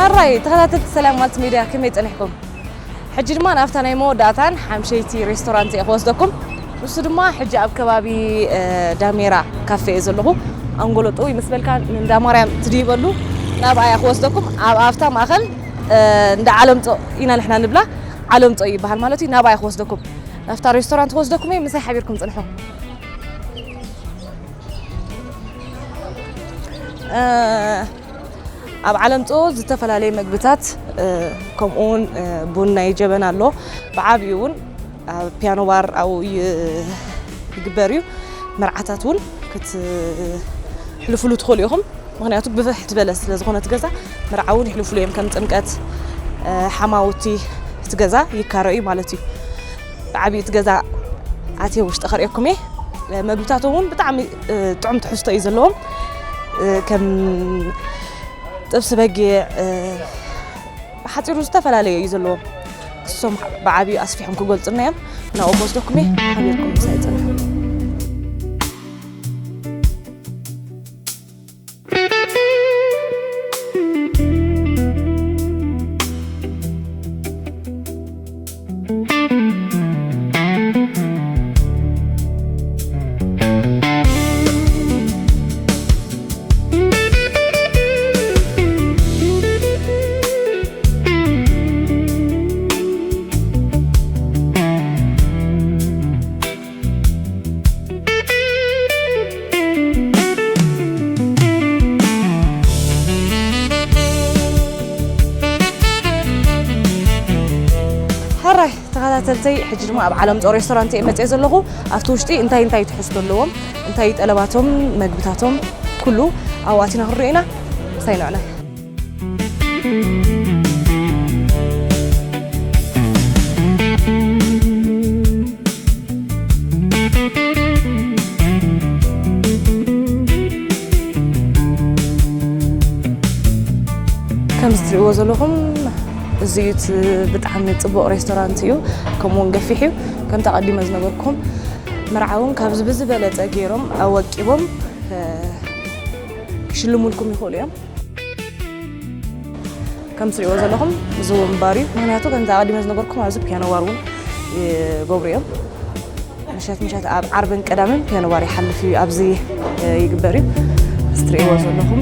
ሕራይ ተኸታተልቲ ሰላም ማልቲ ሚድያ፣ ከመይ ጸኒሕኩም? ሕጂ ድማ ናብታ ናይ መወዳእታን ሓምሸይቲ ሬስቶራንት እየ ክወስደኩም። ንሱ ድማ ሕጂ ኣብ ከባቢ፣ እ፣ ዳሜራ ካፌ እየ ዘለኹ። ኣንጎሎ ጥው ይመስለልካ፣ ንእንዳ ማርያም ትድይበሉ፣ ናብኣ እያ ክወስደኩም። ኣብ ኣፍታ ማእኸል፣ እ፣ እንዳ ዓለምጾ ኢና ንሕና ንብላ፣ ዓለምጾ ይበሃል ማለት እዩ። ናብኣ እየ ክወስደኩም። ናብታ ሬስቶራንት ክወስደኩም እየ፣ ምሳይ ሓቢርኩም ጽንሑ። እ፣ ኣብ ዓለምጾ ዝተፈላለየ መግብታት፣ እ፣ ከምኡ እውን፣ እ፣ ቡን ናይ ጀበና ኣሎ። ብዓቢኡ እውን ኣብ ፒያኖ ባር ኣብኡ ይ-፣ ይግበር እዩ። መርዓታት እውን ክትሕልፉሉ ትኽእሉ ኢኹም። ምኽንያቱ ብፍሕ ዝበለ ስለ ዝኾነ እቲ ገዛ፣ መርዓ እውን ይሕልፉሉ እዮም። ከም ጥምቀት፣ እ፣ ሓማውቲ እቲ ገዛ ይካረ እዩ ማለት እዩ። ብዓቢኡ እቲ ገዛ ኣትየ ውሽጢ ከርእየኩም እየ። መግብታቶም እውን ብጣዕሚ፣ እ፣ ጥዑም ትሕዝቶ እዩ ዘለዎም። እ፣ ከም ጥብሲ በጊዕ፣ እ፣ ብሓፂሩ ዝተፈላለየ እዩ ዘለዎም። እሶም ብዓቢኡ ኣስፊሖም ክገልፁና እዮም። ናብኡ ክወስደኩም እየ። ሓቢርኩም ምሳይ ፅንሑ። ሕራይ ተኸታተልተይ፣ ሕጂ ድማ ኣብ ዓለምጾ ሬስቶራንት እየ መጽየ ዘለኹ። ኣብቲ ውሽጢ እንታይ እንታይ ትሕዝቶ ኣለዎም፣ እንታይ ጠለባቶም፣ መግብታቶም፣ ኩሉ ኣብኡ ኣቲና ክንሪኦ ኢና። ምሳይ ንዕናይ። ከምዚ ትሪእዎ ዘለኹም፣ እዚ እዩ እቲ ብጣዕሚ ጽቡቕ ሬስቶራንት እዩ፣ ከምኡ እውን ገፊሕ እዩ። ከምቲ ኣቐዲመ ዝነበርኩም፣ መርዓ እውን ካብዚ ብዝበለጸ ገይሮም ኣወቂቦም፣ እ፣ ክሽልሙልኩም ይኽእሉ እዮም። ከም ትሪእዎ ዘለኹም፣ እዚ ወንባር እዩ። ምኽንያቱ ከምቲ ኣቐዲመ ዝነበርኩም፣ ኣብዚ ፒያኖ ባር እውን ይገብሩ እዮም። ምሸት ምሸት ኣብ ዓርብን ቀዳምን ፒያኖ ባር ይሓልፍ እዩ፣ ኣብዚ፣ እ፣ ይግበር እዩ። እዚ ትሪእዎ ዘለኹም።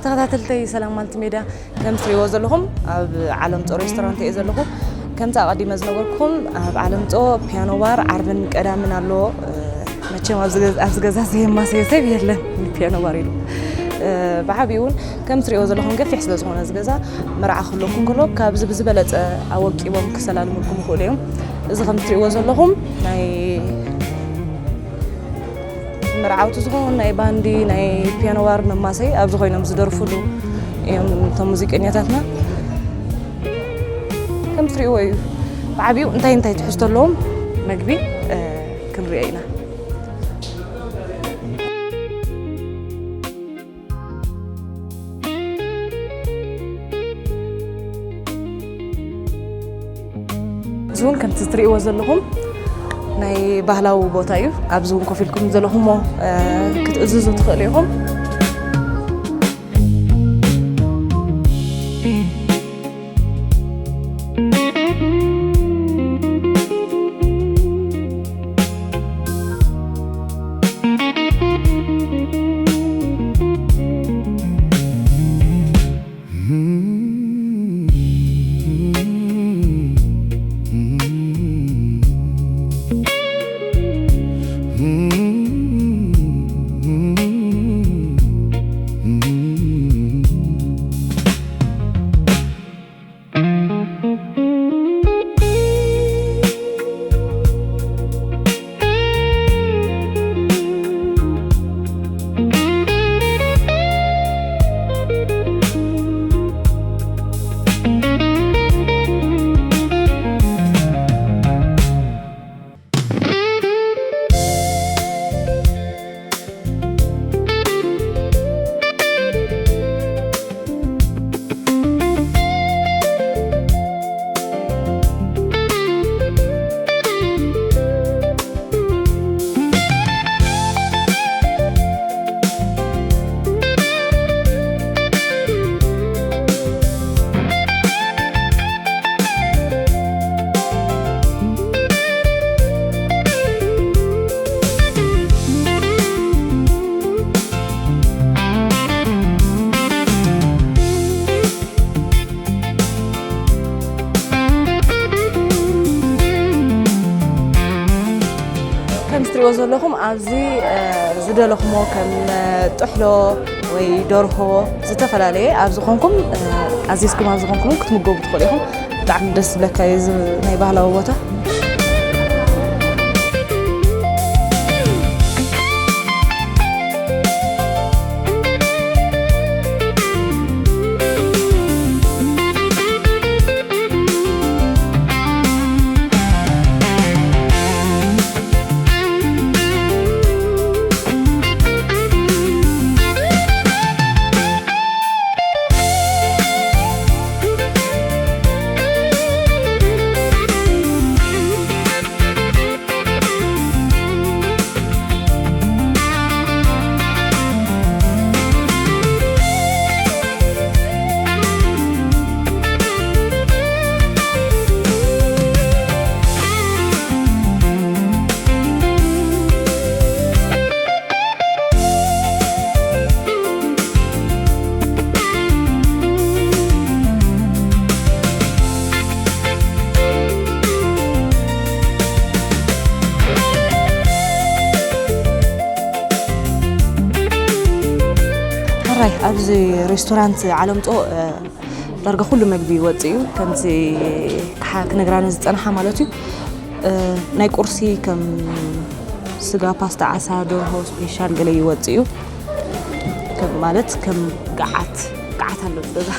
ተኸታተልተይ ሰላም ማልቲ ሜድያ፣ ከም ትሪእዎ ዘለኹም ኣብ ዓለም ጾ ሬስቶራንት እየ ዘለኹ። ከምቲ ኣቐዲመ ዝነበርኩም ኣብ ዓለም ጾ ፒያኖ ባር ዓርብን ቀዳምን ኣለዎ። መቸም ኣብዚ ገዛ ዘይማሰየ ሰብ የለን ፒያኖ ባር ኢሉ። ብዓብኡ እውን ከም ትሪእዎ ዘለኹም ገፊሕ ስለ ዝኾነ እዚ ገዛ፣ መርዓ ክህልወኩም ከሎ ካብዚ ብዝበለጸ ኣወቂቦም ክሰላልሙልኩም ይኽእሉ እዮም። እዚ ከም ትሪእዎ ዘለኹም ናይ መርዓውቲ ዝኾኑ ናይ ባንዲ፣ ናይ ፒያኖ ባር መማሰይ ኣብዚ ኮይኖም ዝደርፉሉ እዮም እቶም ሙዚቀኛታትና። ከም ትሪእዎ እዩ ብዓብኡ እንታይ እንታይ ትሕዝቶ ኣለዎም መግቢ ክንሪኦ ኢና። እዚ እውን ከምቲ ትሪእዎ ዘለኹም ናይ ባህላዊ ቦታ እዩ። ኣብዚ እውን ኮፍ ኢልኩም ዘለኹሞ ክትእዝዙ ትኽእሉ ኢኹም። ከም ትሪእዎ ዘለኹም ኣብዚ ዝደለኹሞ ከም ጥሕሎ ወይ ደርሆ ዝተፈላለየ ኣብ ዝኾንኩም ኣዚዝኩም ኣብ ዝኾንኩም ክትምገቡ ትኽእሉ ኢኹም። ብጣዕሚ ደስ ዝብለካ እዩ እዚ ናይ ባህላዊ ቦታ። ሕራይ ኣብዚ ሬስቶራንት ዓለምጦ ዳርጋ ኩሉ መግቢ ይወጽእ እዩ። ከምዚ ክነግራኒ ዝጸንሓ ማለት እዩ። ናይ ቁርሲ ከም ስጋ፣ ፓስታ፣ ዓሳ፣ ደርሆ፣ ስፔሻል ገለ ይወጽእ እዩ። ከም ማለት ከም ገዓት፣ ገዓት ኣሎ ገዛ።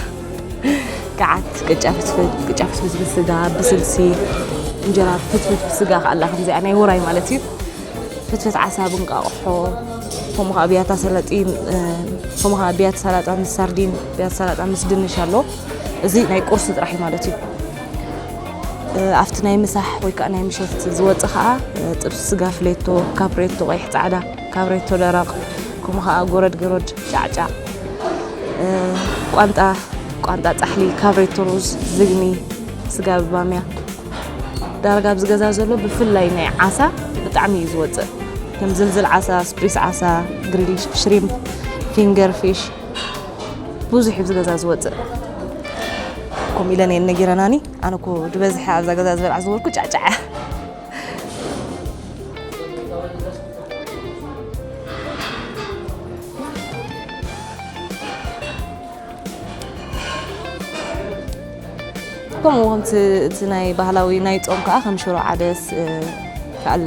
ገዓት፣ ቅጫ ፍትፍት፣ ቅጫ ፍትፍት ብስጋ፣ ብስልሲ፣ እንጀራ ፍትፍት ብስጋ ከኣላ ከምዚኣ ናይ ውራይ ማለት እዩ። ፍትፍት ዓሳ ብእንቃቑሖ፣ ከምኡ ኸዓ ብያታ ሰላጢን፣ ከምኡ ኸዓ ብያታ ሰላጣ ምስ ሳርዲን፣ ብያታ ሰላጣ ምስ ድንሽ ኣሎ። እዚ ናይ ቁርሲ ጥራሕ እዩ ማለት እዩ። ኣብቲ ናይ ምሳሕ ወይ ከዓ ናይ ምሸት ዝወፅእ ከዓ ጥብሲ ስጋ ፍሌቶ፣ ካብሬቶ ቀይሕ ፃዕዳ፣ ካብሬቶ ደረቕ፣ ከምኡ ከዓ ጎረድ ገሮድ፣ ጫዕጫ፣ ቋንጣ፣ ቋንጣ ፃሕሊ፣ ካብሬቶ ሩዝ፣ ዝግኒ፣ ስጋ ብባምያ። ዳርጋ ኣብዚ ገዛ ዘሎ ብፍላይ ናይ ዓሳ ብጣዕሚ እዩ ዝወፅእ። ከም ዝልዝል ዓሳ፣ ስፕሪስ ዓሳ፣ ግሪል ሽሪምፕ፣ ፊንገር ፊሽ፣ ብዙሕ እዩ ኣብዚ ገዛ ዝወፅእ። ከምኡ ኢለን እየን ነጊረናኒ። ኣነ እኮ ዝበዝሐ ኣብዛ ገዛ ዝበልዓ ዝበልኩ ጫዕጫዓ። ከምኡ ከምቲ እቲ ናይ ባህላዊ ናይ ጾም ከዓ ከም ሽሮ ዓደስ፣ እ፣ ኣሎ።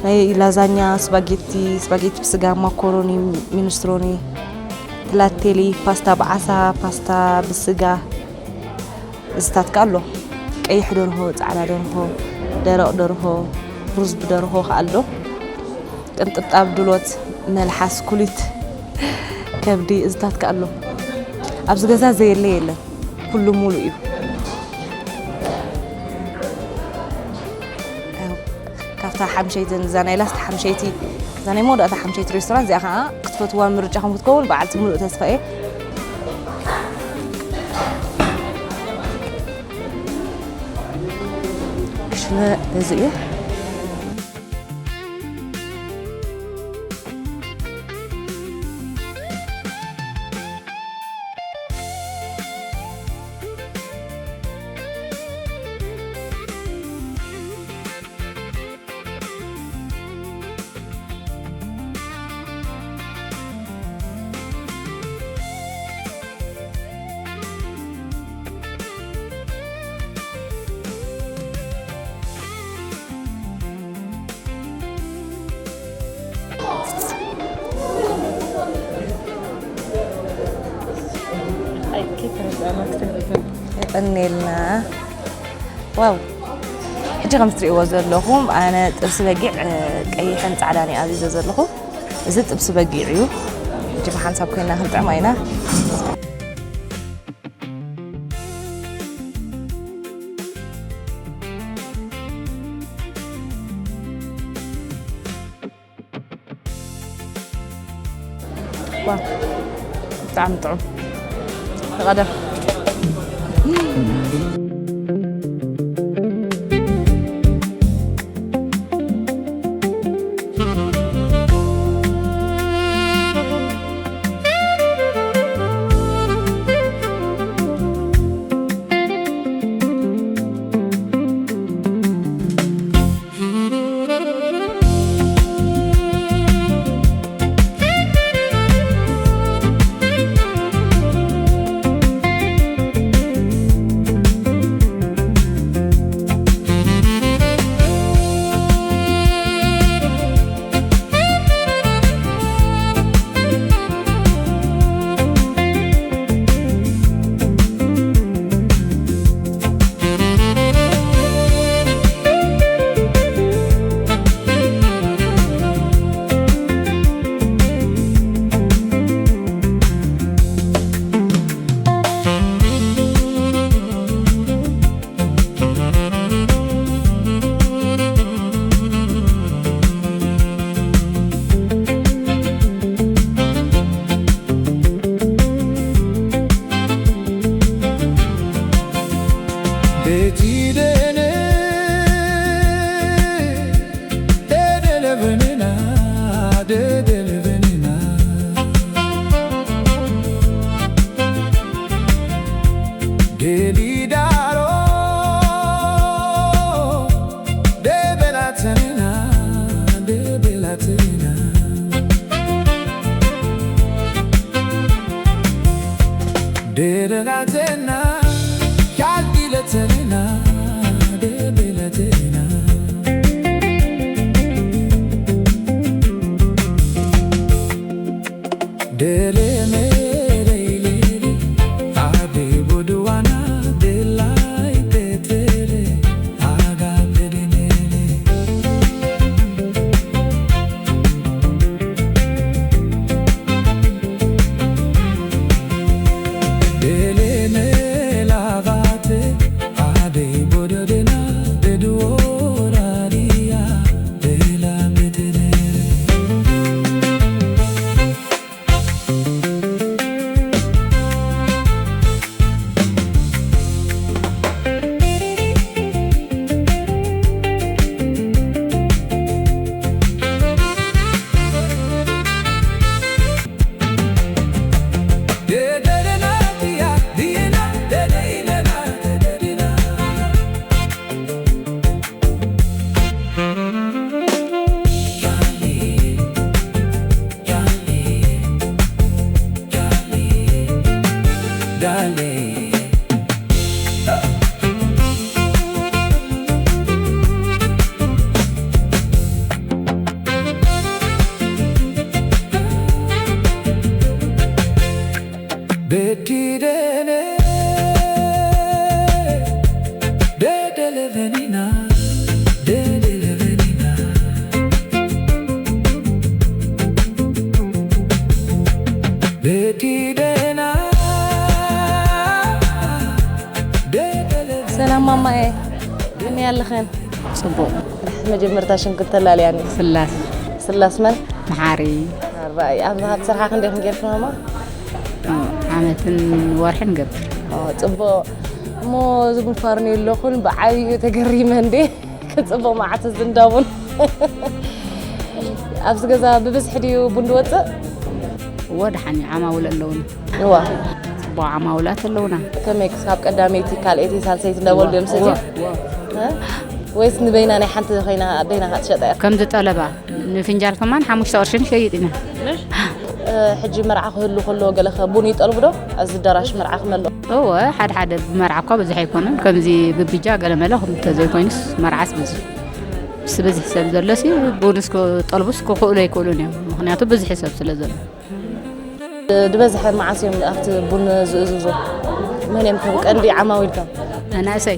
ናይ ላዛኛ፣ ስፓጌቲ፣ ስፓጌቲ ብስጋ፣ ማኮሮኒ፣ ሚኒስትሮኒ፣ ትላቴሊ፣ ፓስታ ብዓሳ፣ ፓስታ ብስጋ፣ እዚታት ከኣ ኣሎ። ቀይሕ ደርሆ፣ ጻዕዳ ደርሆ፣ ደረቕ ደርሆ፣ ሩዝ ብደርሆ ከኣ ኣሎ። ቅንጥብጣብ፣ ድሎት፣ መልሓስ፣ ኩሊት፣ ከብዲ፣ እዚታት ከኣ ኣሎ። ኣብዚ ገዛ ዘየለ የለን። ኩሉ ሙሉእ እዩ። ካብታ ሓምሸይትን እዛ ናይ ላስት ሓምሸይቲ፣ እዛ ናይ መወዳእታ ሓምሸይቲ ሬስቶራንት እዚኣ ከዓ ክትፈትዋ ምርጫኹም ክትከውን በዓልቲ ሙሉእ ተስፋ እየ። ክሽነ እዚ እዩ። የቐንየልና። ዋው፣ ሕጂ ከም እትርእይዎ ዘለኹም ኣነ ጥብሲ በጊዕ፣ እ፣ ቀይሕን ጻዕዳን እየ ኣዚዘ ዘለኹ። እዚ ጥብሲ በጊዕ እዩ። ሕጂ ብሓንሳብ ኮይና ክንጥዕማ ኢና። ዋው፣ ብጣዕሚ ጥዑም። ተቐደም። Bedidene, dedelevenina, dedelevenina. Bedidena, dedelevenina. ሰላም ማማየ፣ ከመይ ኣለኽን? ጽቡቕ። መጀመርታ ሽምኪ ተላልያኒ። ስላስ። ስላስ መን? መሓሪ። ኣርባይ። ኣብዚ ካብ ትሰርሓ ክንደይ ጌርክን ማማ? ኦ፣ ዓመትን ወርሕን ገብር። ኦ፣ ጽቡቕ። እሞ እዚ ቡን ፋርኔሎ ኩን ብዓብዩ ተገሪመ እንዴ። ክጽቡቕ መዓት ዝንዳቡን። ኣብዚ ገዛ ብብዝሒ ድዩ ቡን ዝወጽእ? እወ፣ ደሓን እዩ፣ ዓማውል ኣለውና። እዋ። ጽቡቕ ዓማውላት ኣለውና። ከመይ ክሳብ ቀዳመይቲ፣ ካልኣይቲ፣ ሳልሰይቲ እንዳበሉ ድዮም ሰትዩ? እዋ፣ እዋ። እ? ወይስ ንበይና ናይ ሓንቲ ኮይና በይና ክትሸጣ እያ? ከምዚ ጠለባ፣ ንፍንጃል ከማን ሓሙሽተ ቅርሺ ንሸይጥ ኢና። እ፣ ሕጂ መርዓ ክህሉ ከሎ ገለ ከ ቡን ይጠልቡ ዶ? ኣብዚ ኣዳራሽ መርዓ ክመሎ? እወ፣ ሓደ ሓደ ብመርዓ እኳ ብዙሕ ኣይኮነን። ከምዚ ብብጃ ገለ መለ ከም እንተዘይኮይኑስ መርዓስ ብዙሕ። ምስ በዝሒ ሰብ ዘሎሲ ቡንስ ክጠልቡስ ክኽእሉ ኣይክእሉን እዮም። ምኽንያቱ ብዙሕ ሰብ ስለ ዘሎ። ዝበዝሐ መዓስ እዮም ኣብቲ ቡን ዝእዝዙ? መን እዮም ከም ቀንዲ ዓማዊልካ? መናእሰይ።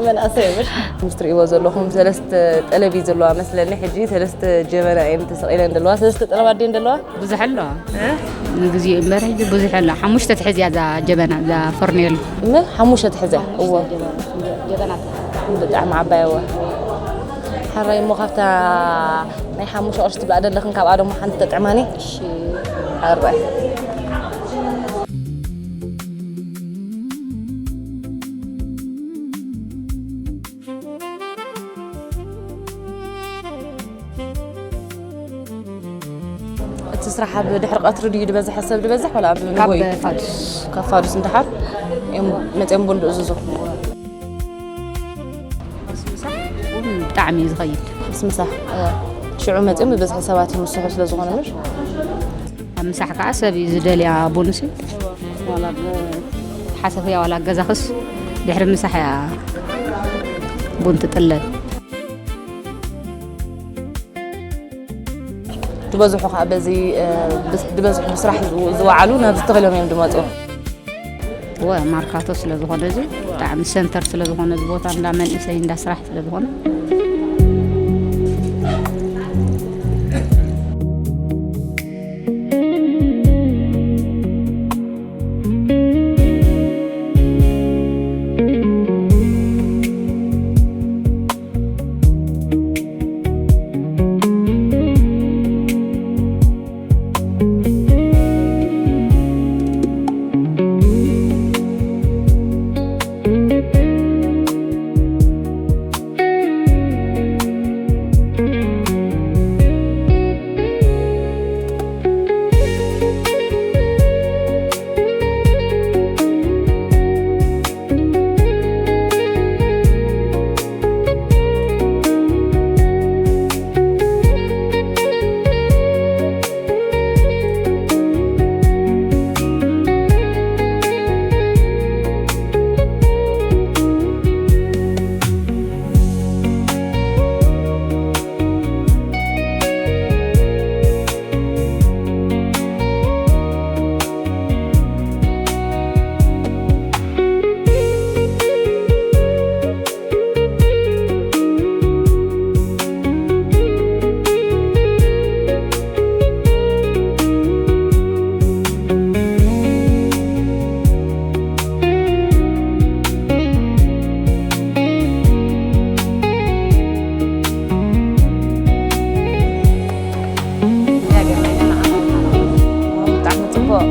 መናእሰይ እዮም። ምስ ትርእይዎ ዘለኹም ሰለስተ ጠለብ እዩ ዘለዋ መስለኒ። ሕጂ ሰለስተ ጀበና እየን ተሰቒለን ዘለዋ። ሰለስተ ጠለባት ድየን ዘለዋ? ብዙሕ ኣለዋ። እ? ንግዚኡ እምበር ሕጂ ብዙሕ ኣላ። ሓሙሽተ ትሕዝ እያ እዛ ጀበና፣ እዛ ፈርኔሎ። እመ ሓሙሽተ ትሕዝ እያ? እወ። ጀበና። ብጣዕሚ ዓባይ እወ። ሓራይ እሞ ካብታ ናይ ሓሙሽተ ቅርሺ ትብላ ዘለኽን ካብኣ ደሞ ሓንቲ ተጥዕማኒ? እሺ። ሓራይ። እቲ ስራሕ ኣብ ድሕሪ ቀትሪ ድዩ ዝበዝሕ ሰብ ዝበዝሕ ወላ ኣብ ካብ ንጎይ? ፋዱስ። ካብ ፋዱስ እንድሓር እዮም መፅኦም ቡን ዝእዝዙ። ምስ ምሳሕ ቡን ብጣዕሚ እዩ ዝኸይድ። ምስ ምሳሕ፣ እወ። ሽዑ መፅኦም ብብዝሒ ሰባት ይምስሑ ስለ ዝኾነ ምሽ? ኣብ ምሳሕ ከዓ ሰብ እዩ ዝደልያ ቡንሲ። ዋላ ብ-፣ ሓሰኽያ ዋላ ገዛኽስ ድሕሪ ምሳሕ እያ ቡን ትጥለብ። ዝበዝሑ ከዓ በዚ፣ እ፣ ብስ-፣ ዝበዝሑ ብስራሕ ዝው-፣ ዝወዓሉ ናብዚ ተኺሎም እዮም ዝመፁ። እወ፣ ማርካቶ ስለ ዝኾነ እዚ ብጣዕሚ ሰንተር ስለ ዝኾነ እዚ ቦታ እንዳ መንእሰይ እንዳ ስራሕ ስለ ዝኾነ። ብጣዕሚ ጽቡቕ።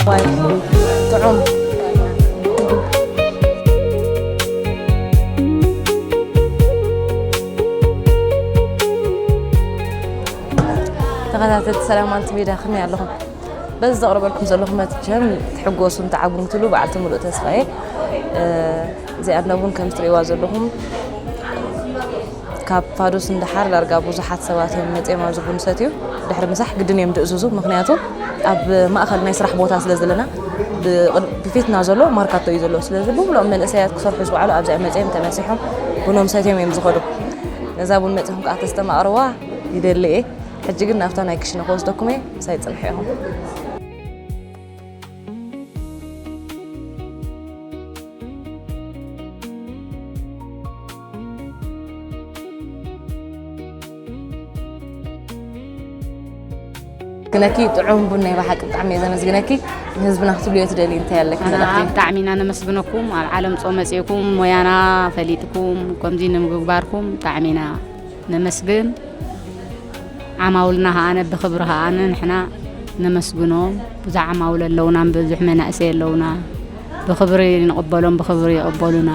ዋይ፣ ጥዑም። ተኸታተልቲ ሰላም ማልቲ ሜድያ ከመይ ኣለኹም? በዚ ዘቕርበልኩም ዘለኹ መቸም ትሕጎሱን ተዓግቡን ክትብሉ በዓልቲ ሙሉእ ተስፋ እየ። እዚኣ እንዳ ቡን ከም ትርእይዋ ዘለኹም ካብ ፋዱስ ንደሓር ዳርጋ ብዙሓት ሰባት እዮም መፅዮም ኣብዚ ቡን ሰትዩ። ድሕሪ ምሳሕ ግድን እዮም ድእዝዙ፣ ምኽንያቱ ኣብ ማእኸል ናይ ስራሕ ቦታ ስለ ዘለና ብፊትና ዘሎ ማርካቶ እዩ ዘሎ። ስለዚ ብምሉኦም መንእሰያት ክሰርሑ ዝውዕሉ ኣብዚኣ መፅዮም ተመሲሖም ቡኖም ሰትዮም እዮም ዝኸዱ። ነዛ ቡን መፅኹም ከዓ ተስተማቕርዋ ይደሊ እየ። ሕጂ ግን ናብታ ናይ ክሽነ ክወስደኩም እየ፣ ምሳይ ፅንሑ ኢኹም። ግነኪ ጥዑም ቡን ናይ ብሓቂ ብጣዕሚ እየ ዘመስግነኪ። ንህዝብና ክትብልዮ ትደሊ እንታይ ኣለኪ ኣና መልእኽቲ? ብጣዕሚ ኢና ነመስግነኩም። ኣብ ዓለም ጾ መጺእኩም ሞያና ፈሊጥኩም ከምዚ ንምግባርኩም ብጣዕሚ ኢና ነመስግን። ዓማውልና ከኣ ብኽብሪ ከኣ ንሕና ነመስግኖም። ብዙሕ ዓማውል ኣለውና፣ ብዙሕ መናእሰይ ኣለውና። ብኽብሪ ንቕበሎም፣ ብኽብሪ ይቕበሉና።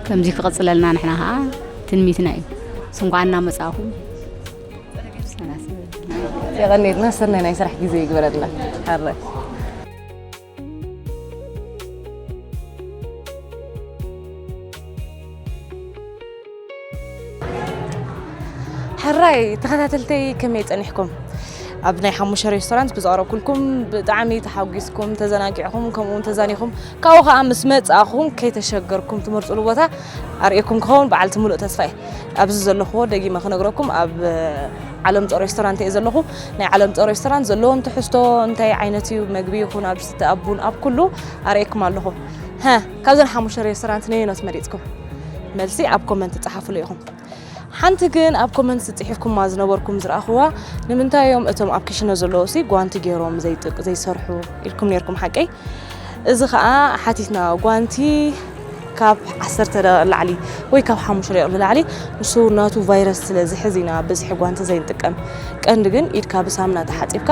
ከምዚ ክቕጽለልና ንሕና ከኣ ትንሚትና እዩ። ስንኳ እናመጻእኩም። የቐኔልና፣ ሰናይ ናይ ስራሕ ግዜ ይግበረልና። ሓረ ሕራይ ተኸታተልተይ ከመይ ጸኒሕኩም? ኣብ ናይ ሓሙሽተ ሬስቶራንት ብዘቕረብኩልኩም ብጣዕሚ ተሓጒስኩም፣ ተዘናጊዕኹም፣ ከምኡ እውን ተዛኒኹም፣ ካብኡ ኸዓ ምስ መጻእኹም ከይተሸገርኩም ትመርጹሉ ቦታ ኣርእየኩም ክኸውን በዓልቲ ሙሉእ ተስፋ እየ። ኣብዚ ዘለኹዎ ደጊመ ክነግረኩም ኣብ ዓለም ጾ ሬስቶራንት እየ ዘለኹ። ናይ ዓለም ጾ ሬስቶራንት ዘለዎም ትሕዝቶ እንታይ ዓይነት እዩ፣ መግቢ ይኹን ኣብ ዝስተ ኣብ ቡን ኣብ ኩሉ ኣርእየኩም ኣለኹ። ሀ፣ ካብዘን ሓሙሽተ ሬስቶራንት ነየኖት መሪጽኩም? መልሲ ኣብ ኮመንት ጸሓፉሉ ኢኹም። ሓንቲ ግን ኣብ ኮመንት ጽሒፍኩማ ዝነበርኩም ዝረኣኹዋ፣ ንምንታይ እዮም እቶም ኣብ ክሽነ ዘለዉ ሲ ጓንቲ ገይሮም ዘይጥቅ-፣ ዘይሰርሑ ኢልኩም ነርኩም ሓቀይ? እዚ ኸኣ ሓቲትና ጓንቲ ካብ ዓሰርተ ደቂቕ ንላዕሊ ወይ ካብ ሓሙሽተ ደቂቕ ንላዕሊ ንሱ ናቱ ቫይረስ ስለ ዝሕዝ ኢና ብዝሒ ጓንቲ ዘይንጥቀም። ቀንዲ ግን ኢድካ ብሳምና ተሓጺብካ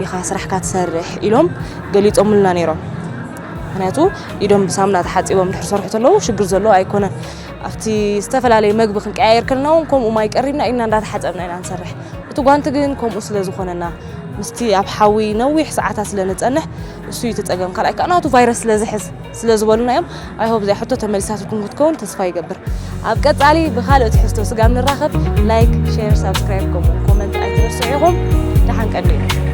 ኢኻ ስራሕካ ትሰርሕ ኢሎም ገሊጾምልና ነይሮም። ምኽንያቱ ኢዶም ብሳምና ተሓጺቦም ድሕሪ ሰርሑ ተለዉ ሽግር ዘለዎ ኣይኮነን። ኣብቲ ዝተፈላለየ መግቢ ክንቀያየር ከለና እውን ከምኡ ማይ ቀሪብና ኢድና እንዳተሓጸብና ኢና ንሰርሕ። እቲ ጓንቲ ግን ከምኡ ስለ ዝኾነና ምስቲ ኣብ ሓዊ ነዊሕ ሰዓታት ስለ ንጸንሕ እሱ እዩ እቲ ጸገም። ካልኣይ ከዓ ናቱ ቫይረስ ስለ ዝሕዝ ስለ ዝበሉና እዮም። I hope እዚኣ ሕቶ ተመሊሳትልኩም ክትከውን ተስፋ ይገብር። ኣብ ቀጻሊ ብኻልእ ትሕዝቶ ስጋብ ንራኸብ ላይክ፣ ሼር፣ ሳብስክራይብ ከምኡ ኮመንት ኣይትረስዑ ኢኹም። ደሓን ቀንዩ።